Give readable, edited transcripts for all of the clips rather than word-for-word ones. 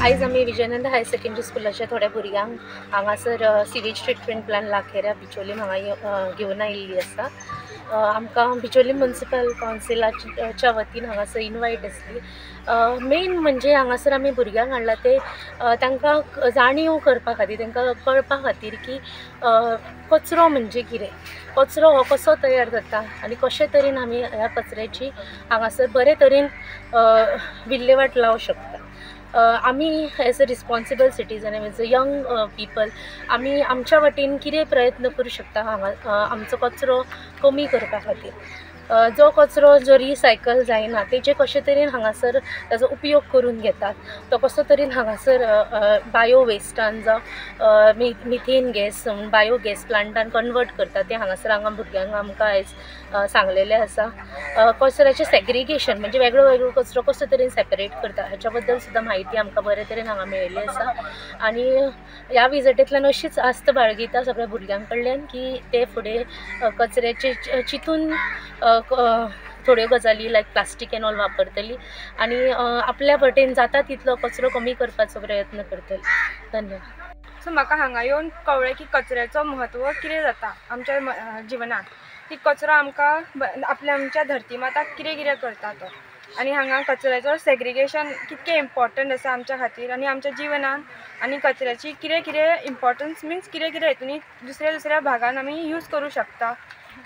आयज आमी Vijayanand higher secondary स्कुलाच्या थोड्या भुरग्यांक हांगासर sewage treatment plant Lekhara Bicholim हांगा घेवन आयिल्ली आसा. आमकां बिचोली म्युनिसिपल कावन्सिलाच्या वतीन हांगासर इनवायट आसली. मेन म्हणजे हांगासर आमी भुरग्यांक हाडला ते तांकां जाणीव करपा खातीर, तांकां कळपा खातीर की कचरो म्हणजे कितें, कचरो हो कसो तयार जाता आनी कशे तरेन आमी ह्या कचऱ्याची हांगासर बरे तरेन विल्हेवाट लावंक शकता. आमी as a responsible citizen, as a young people, आमी आमच्या वटेन कितें प्रयत्न करूं शकता हांगा आमचो कचरो कमी करपा खातीर. जो कचरो जो रिसायकल जायना तेजे कशे तरेन हांगासर ताजो उपयोग करून घेतात, तो कसो तरेन हांगासर बायो वेस्टान जावं मिथेन गॅस बायो गॅस प्लांटान कन्वर्ट करतात ते हांगासर हांगा भुरग्यांक आमकां आयज सांगलेलें आसा. कचऱ्याचें सेग्रिगेशन म्हणजे वेगळो वेगळो कचरो कसो तरेन सेपरेट करता हाच्या बद्दल सुद्दां म्हायती आमकां बरे तरेन हांगा मेळिल्ली आसा. आनी ह्या विजिटेंतल्यान अशीच आस्त बाळगिता सगळ्या भुरग्यां कडल्यान की ते फुडें कचऱ्याचे चिंतून थोड्यो गजाली लायक प्लास्टीक एन ऑल वापरतली आनी आपल्या वटेन जाता तितलो कचरो कमी करपाचो प्रयत्न करतली. धन्यवाद. सो म्हाका हांगा येवन कळ्ळें की कचऱ्याचो म्हत्व कितें जाता आमच्या जिवनात, की कचरो आमकां आपल्या आमच्या धरती माताक कितें कितें करता तो, आनी हांगा कचऱ्याचो सेग्रिगेशन कितकें इम्पॉर्टंट आसा आमच्या खातीर आनी आमच्या जिवनान, आनी कचऱ्याची कितें कितें इम्पॉर्टन्स मिन्स कितें कितें हितून दुसऱ्या दुसऱ्या भागान आमी यूज करूं शकता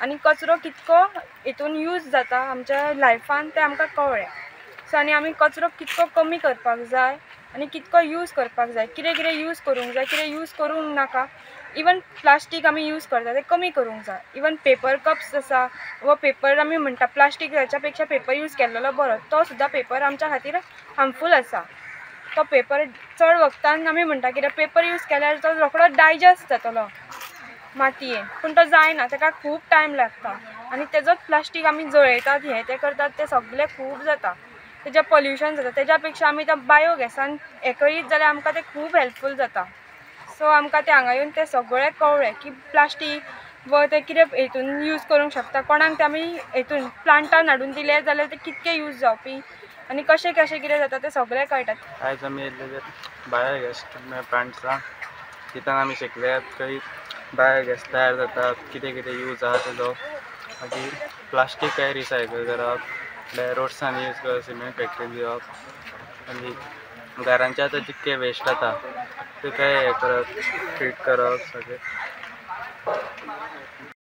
आनी कचरो कितको हितून यूज जाता आमच्या लायफान तें आमकां कळ्ळें. सो आनी आमी कचरो कितको कमी करपाक जाय आनी कितको यूज करपाक जाय, कितें कितें यूज करूंक जाय, कितें यूज करूंक नाका. इवन प्लास्टीक आमी यूज करता तें कमी करूंक जाय. इवन पेपर कप्स आसा व पेपर आमी म्हणटा प्लास्टीक हाच्या पेक्षा पेपर यूज केल्लो बरो, तो सुद्दां पेपर आमच्या खातीर हार्मफूल आसा. तो पेपर चड वखदान आमी म्हणटा कित्याक पेपर यूज केल्यार तो रोखडो डायजस्ट जातलो मातयेन, पूण तो जायना, ताका खूब टायम लागता आनी तेजोच प्लास्टीक आमी जळयतात, हें तें करतात, तें सगळें खूब जाता, तेजें पोल्युशन जाता. तेज्या पेक्षा आमी त्या बायोगॅसान हें करीत जाल्यार आमकां तें खूब हेल्पफूल जाता. सो आमकां तें हांगा येवन तें सगळें कळ्ळें की प्लास्टीक व तें कितें हेतून यूज करूंक शकता, कोणाक तें आमी हेतून प्लांटान हाडून दिलें जाल्यार तें कितकें यूज जावपी आनी कशें कशें कितें जाता तें सगळें कळटा. आयज आमी येयल्ले बायोगॅस प्लांट्सा, तितून आमी शिकले खंय बायोगॅस तयार जाता, कितें कितें यूज आसा तेजो, मागीर प्लास्टीक काय रिसायकल करप, रोड्सान यूज करप, सिमेंट फॅक्टरी दिवप, आनी घरांचे आतां जितके वेस्ट जाता ते काय हें करप, ट्रीट करप सगळें.